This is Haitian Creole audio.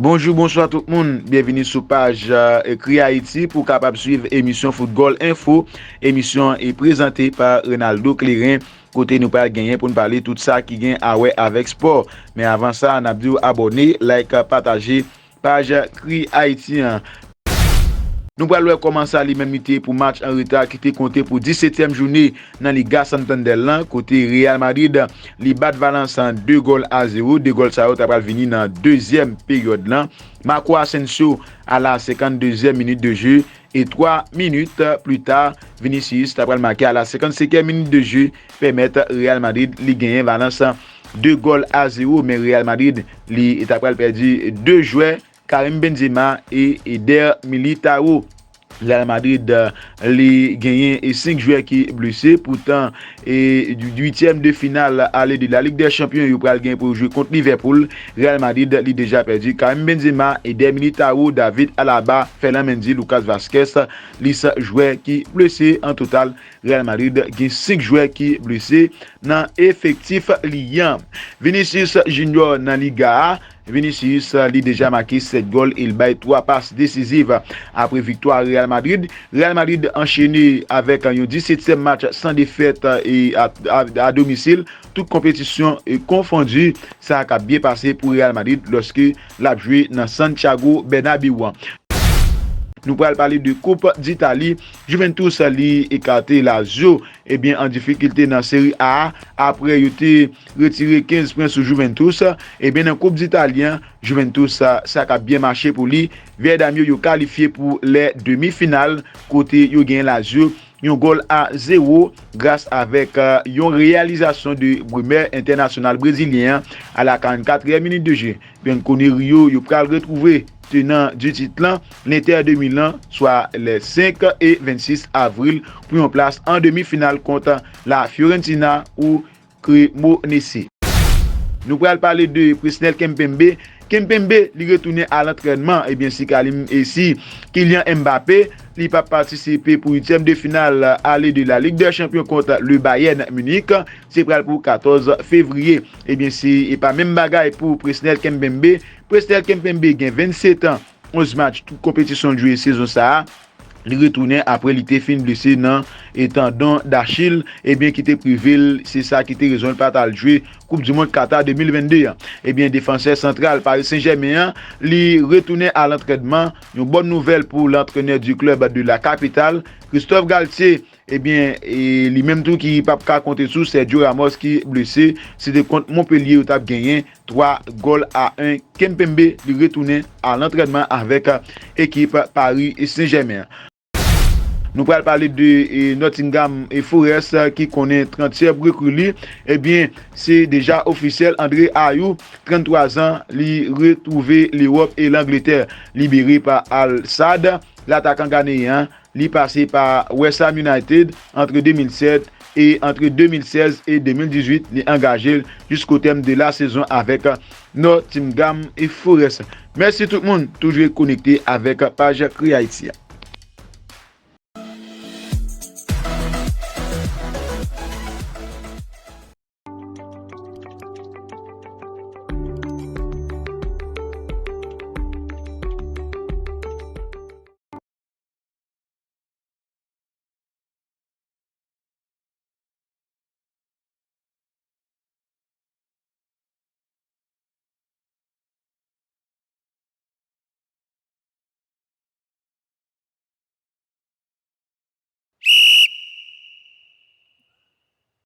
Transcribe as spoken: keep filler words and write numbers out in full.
Bonjou, bonswa tout moun. Byenvini sou paj, eh, Kri Ayiti pou w kapab swiv emisyon Foutgòl Enfo. Emisyon e prezante pa Renaldo Clérin, kote nou pral genyen pou n pale tout sa ki gen a wè avèk spò. Men avan sa, n ap di w abòne, like, pataje paj Kri Ayiti an. Nou pral wè kòman sa li menm li te ye pou match an reta ki te konte pou disetyèm jounen nan Liga Santander lan, kote Real Madrid li bat Valence de gòl a zewo. De gòl sa yo ta pral vini nan dezyèm peryòd lan. Marco Asensio a la senkanndezyèm minit de jeu e twa minit pli ta, Vinicius ta pral make a la senkannsenkyèm minit de jeu, pèmèt Real Madrid li genyen Valence de gòl a zewo, men Real Madrid li ta pral pèdi de jwè, Karim Benzema e Eder Militao. Real Madrid, eh, li genyen e senk jwè ki blese. Poutan, e uityèm de final ale de la Ligue des Champions yo pral gen pou yo jwe kont Liverpool. Real Madrid li deja pèdi Karim Benzema, Eder Militao, David Alaba, Ferland Mendy, Lucas Vazquez, lis jwè ki blese. An total, Real Madrid gen senk jwè ki blese nan efektif li an. Vinicius Junior nan Liga a, Vinicius, eh, li deja make sèt gòl e l bay twa pas desiziv. Apre viktwa Real Madrid, Real Madrid anchene avèk yon disetyèm match san defèt, eh, e a, a, a domisil, tout konpetisyon, eh, konfondi. Sa k ap byen pase pou Real Madrid lòske l ap jwe nan Santiago Bernabéu an. Nou pral pale de Koup Ditali. Juventus li ekate Lazio, ebyen, an difikilte nan Seri A a, apre yo te retire kenz pwen sou Juventus. Ebyen, nan Koup Ditali an, Juventus, sa, sa k ap byen mache pou li. Vèdam yo, yo kalifye pou lè demi final, kote yo genyen Lazio yon gòl a zewo gras avèk, eh, yon reyalizasyon de Bremer, entènasyonal brezilyen an, a la karannkatriyèm minit de jeu. Bianconeri yo, yo pral retwouve tenan di tit lan, L'Inter de Milan, swa lè senk e vennsis avril, pou yon plas an demi final kont la Fiorentina ou Cremonese. Nou pral pale de Presnel Kimpembe. Kimpembe, li retounen a lantrènman. Ebyen, si Kalim, e si Kylian Mbappé, li p ap patisipe pou uityèm de final ale de la Ligue des Champions kont le Bayern Munich, se pral pou katòz fevriye. Ebyen, se, e pa menm bagay pou Presnel Kimpembe. Presnel Kimpembe gen vennsetan, onz match tout konpetisyon l jwe sezon sa a. Li retounen apre li te fin blese nan, e, tandon dachil, ebyen, ki te prive l, se sa ki te rezon l pa t al jwe Koup di Mond Qatar de mil vennde an. Ebyen, defansè santral Paris Saint-Germain an, li retounen a lantrènman. Yon bòn nouvèl pou l'entraîneur du club de la capitale, Christophe Galtier. Ebyen, e, li menm tou ki p ap ka konte sou Sergio Ramos ki blese, se te kont Montpellier yo t ap genyen twa gòl a en. Kimpembe, li retounen a lantrènman avèk, e, ekip Paris Saint-Germain. Nou pral pale de, e, Nottingham, e, Forest, e, ki konnen trantyèm rekri li. Ebyen, se deja ofisyèl, André Ayew, tranntwa zan, li retwouve Lewòp e Langletè. Libere pa Al Sadd, latakan ghanéen an, li pase pa West Ham United antre de mil sèt e antre de mil sèz e de mil dizuit, li angaje l jiskotèm de la sezon avèk Nottingham Forest. Mèsi tout moun, toujou konekte avèk paj Kri Ayiti a.